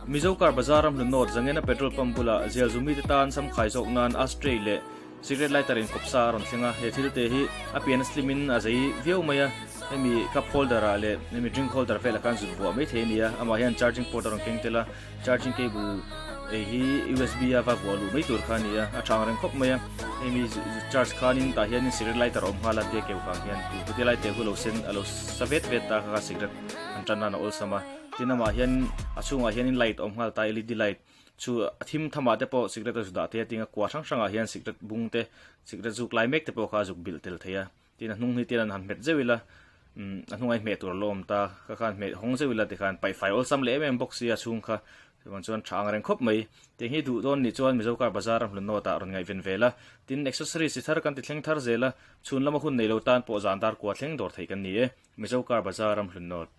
Mizo Car Bazar ram hlun nawt Zangena petrol pump bulah zial zu mite tan samkhai zawk nan ashtray leh cigarette lighter inkawp sa a rawn thleng a, he thil te hi a pian a slim in a zei viau mai a, hemi cup holder ah leh hemi drink holder velah khan zut vuah mai thei a ni a, amah hian charging port a rawn keng tel a, charging cable ei hi usb a va vuah luh mai tur kha a ni a, a thang reng khawp mai a, hemi charge khanin tah hianin cigarette lighter a awm nghal a tia keu vang hian tu ti lai te hu lo sen a lo sa vet vet ta kha kha cigarette an tan nan a awlsam a. Tin amah hian a chhungah hianin light a awm nghal ta led light chu a thim thamah te pawh cigarette a zu dah thei a tin a kua hrang hrangah hian cigarette bung te cigarette zuk lai mek te pawh kha a zuk bilh tel thei a tin a hnung hi tian an han hmet zeuh ila umm a hnungah hmeh tur a lo awm ta kha khan hmeh hawng zeuh ila tikhan paih fai awlsam leh em em bawk sia a chhung kha chuvang chuan tha ang reng khawp mai tiang hi duh dawn nih chuan Mizo car bazar a hlun nawt ah rawn ngaihven vel a tin accessories chi thar kan ti thleng thar zel a chhun lama hun nei lo tan pawh zan dar kua thleng dawr theih kan ni e Mizo car bazar a hlun nawt.